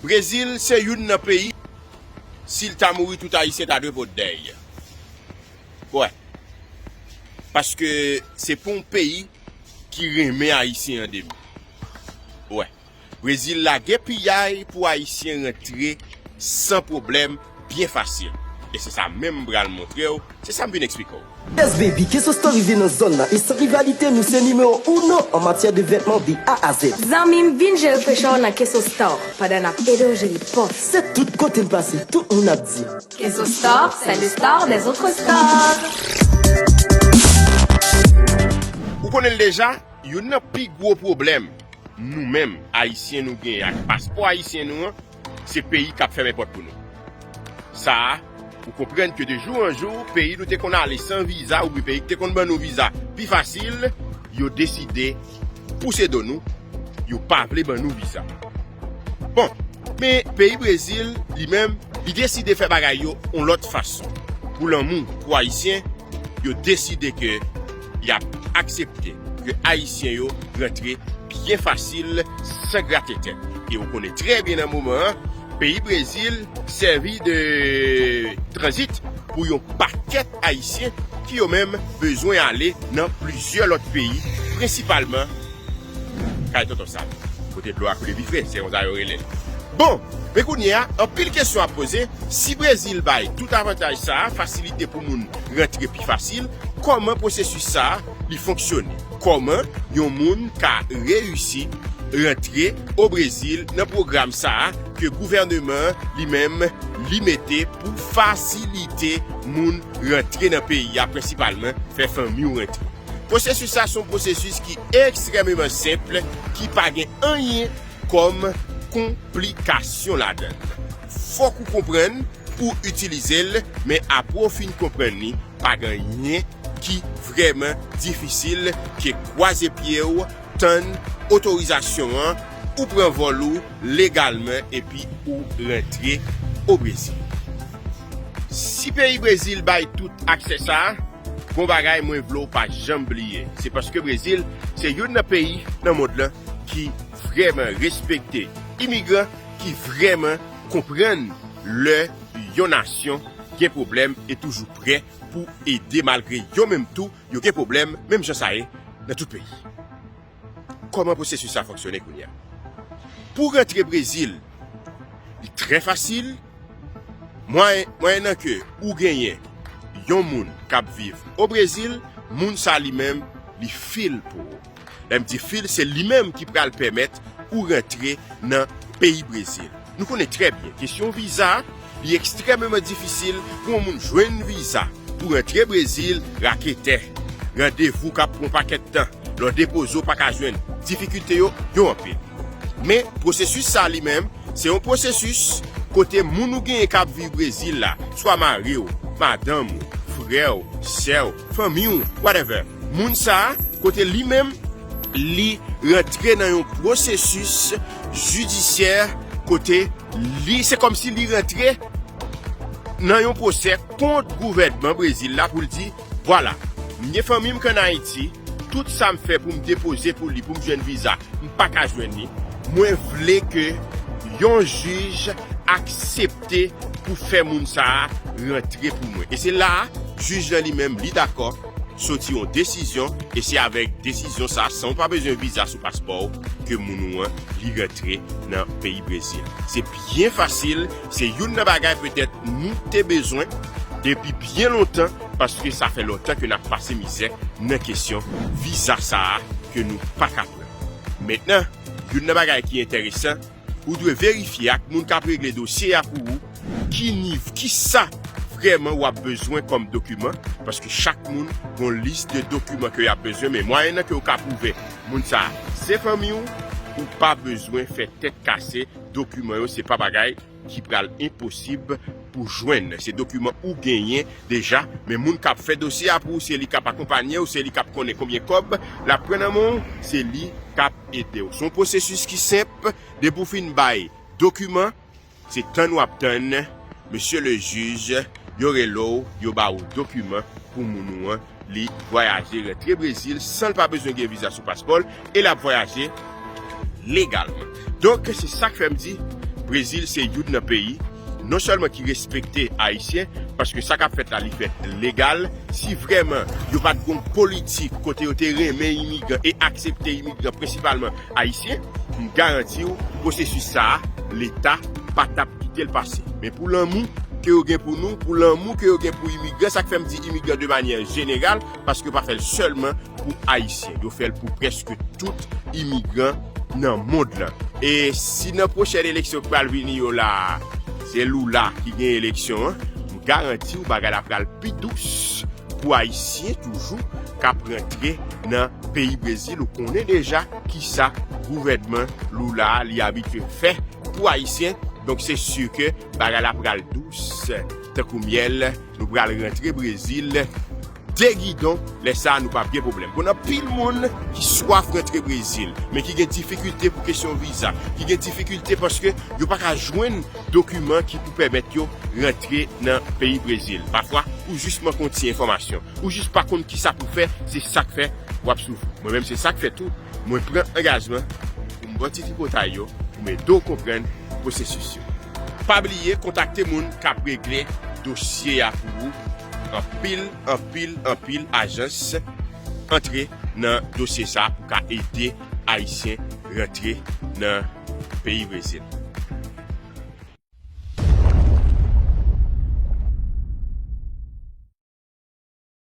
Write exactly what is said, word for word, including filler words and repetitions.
Brezil se youn nan peyi, si l ta mouri, tout Ayisyen ta dwe pot dèy. Wè. Paske se pou yon peyi ki renmen Ayisyen an demi. Wè. Brezil lage piyay pou Ayisyen rantre san pwoblèm, byen fasil. E se sa menm m pral montre w, se sa m vin eksplike w. Yes baby, Keso Store rive nan zòn nan e san rivalite nou se nimewo uno an matyè de vètman de A a Z. Zanmi m, vin jere pechè w nan Keso Store pandan n ap ede w jere pòs. Se tout kote n pase, tout moun ap di. Keso Store, c'est le store des autres stores. Ou konnen l deja, youn nan pi gwo pwoblèm nou menm Ayisyen nou genyen ak paspò ayisyen nou an, se peyi k ap fèmen pòt pou nou. Sa a, ou konprann ke de jou an jou, peyi nou te konn ale san viza, oubyen peyi ki te konn ban nou viza pi fasil, yo deside pouse do nou, yo pa vle ban nou viza. Bon, men peyi Brezil, li menm, li deside fè bagay yo yon lòt fason. Pou lanmou pou Ayisyen, yo deside ke y ap aksepte ke Ayisyen yo rantre byen fasil, san grate tèt. E ou konnen trè byen nan moman an, peyi Brezil sèvi de tranzit pou yon pakèt Ayisyen ki yo menm bezwen ale nan plizyè lòt peyi, prensipalman kay Tonton Sam, kote dlo a koule pi fre, se konsa yo rele l. Bon, men kounye a, anpil kesyon ap poze, si Brezil bay tout avantaj sa a, fasilite pou moun rantre pi fasil, kòman pwosesis sa a li fonksyone? Kòman yon moun ka reyisi rantre o Brezil nan pwogram sa a ke gouvèneman an li menm li mete pou fasilite moun rantre nan peyi a, prensipalman fè fanmi w rantre? Pwosesis sa se yon pwosesis ki ekstrèmeman senp, ki pa gen anyen kòm konplikasyon ladan l. Fòk ou konprann pou w itilize l, men apre w fin konprann li, pa gen anyen ki vrèman difisil ke kwaze pye w, tann otorizasyon an, ou pran vòl ou legalman epi ou rantre o Brezil. Si peyi Brezil bay tout aksè sa a, gon bagay mwen vle w pa janm bliye. Se paske Brezil se youn nan peyi nan mond lan ki vrèman respekte imigran, ki vrèman konprann lè yon nasyon gen pwoblèm e toujou prè pou ede malgre yo menm tou yo gen pwoblèm, menm jan sa ye nan tout peyi. Kòman pwosesis sa fonksyone kounye a? Pou rantre Brezil, li trè fasil. Mwayen, mwayennan ke ou genyen yon moun k ap viv o Brezil, moun sa li menm, li fil pou ou. Lè m di fil, se li menm ki pral pèmèt ou rantre nan peyi Brezil. Nou konnen trè byen, kesyon viza, li ekstrèmeman difisil pou yon moun jwenn viza pou rantre Brezil, raketè, randevou k ap pran yon pakèt tan, lè w depoze w pa ka jwenn, difikilte yo, yo anpil. Men, pwosesis sa li menm, se yon pwosesis kote moun ou genyen k ap viv Brezil la, swa mari w, madanm ou, frè w, sè w, fanmi w, whatever. Moun sa a, kote li menm, li rantre nan yon pwosesis jidisyè kote li, se kòmsi li rantre nan yon pwosè kont gouvènman Brezil la pou l di, vwala, m gen fanmi m k ann Ayiti, tout sa m fè pou m depoze pou li, pou m jwenn viza, m pa ka jwenn li. Mwen vle ke yon jij aksepte pou fè moun sa a rantre pou mwen. E se la a, jij lan li menm, li dakò, soti yon desizyon, e se avèk desizyon sa a, san w pa bezwen viza sou paspò w, ke moun ou an, li rantre nan peyi Brezil. Se byen fasil, se youn nan bagay petèt nou te bezwen depi byen lontan, paske sa fè lontan ke n ap pase mizè nan kesyon viza sa a ke nou pa ka pran. Mentnan, youn nan bagay ki enteresan, ou dwe verifye ak moun k ap regle dosye a pou ou, ki niv, kisa vrèman w ap bezwen kòm dokiman, paske chak moun gon lis de dokiman ke y ap bezwen, men mwayennan ke w ka pwouve moun sa a se fanmi w, ou pa bezwen fè tèt kase, dokiman yo se pa bagay ki pral enposib pou jwenn. Se dokiman ou genyen deja, men moun k ap fè dosye a pou ou, se li k ap akonpanye w, se li k ap konnen konbyen kòb l ap pran nan men w, se li k ap ede w. Se yon pwosesis ki senp, depi w fin bay dokiman, se tann w ap tann, mesye le jij, yo rele w, yo ba ou dokiman pou moun ou an, li vwayaje rantre Brezil san l pa bezwen gen viza sou paspò l, e l ap vwayaje legalman. Donk, se sa k fè m di, Brezil se youn nan peyi non sèlman ki respekte Ayisyen, paske sa k ap fèt la, li fèt legal. Si vrèman yo pa t gon politik kote yo te renmen imigran e aksepte imigran, prensipalman Ayisyen, m garanti w, pwosesis sa a, Leta pa t ap kite l pase. Men pou lanmou ke yo gen pou nou, pou lanmou ke yo gen pou imigran, sa k fè m di imigran de manyè jeneral, paske yo pa fè l sèlman pou Ayisyen, yo fè l pou prèske tout imigran nan mond lan. E si nan pwochèn eleksyon k pral vini yo la a, se Lula ki gen eleksyon an, m garanti w bagay la pral pi dous pou Ayisyen toujou k ap rantre nan peyi Brezil. Ou konnen deja kisa gouvènman Lula a li abitye fè pou Ayisyen. Donk, se si ke bagay la pral dous tankou myèl. Nou pral rantre Brezil de gidon, lè sa a nou p ap gen pwoblèm. Bon, anpil moun ki swaf rantre Brezil, men ki gen difikilte pou kesyon viza, ki gen difikilte paske yo pa ka jwenn dokiman ki pou pèmèt yo rantre nan peyi Brezil. Pafwa, ou jis manke yon ti enfòmasyon, ou jis pa konn kisa pou fè, se sa k fè w ap soufri. Mwen menm, se sa k fè tou, mwen pran angajman pou m ba w ti tripotay yo, pou m ede w konprann pwosesis yo. Pa bliye kontakte moun k ap regle dosye a pou ou. Anpil, anpil, anpil ajans antre nan dosye sa a pou ka ede Ayisyen rantre nan peyi Brezil.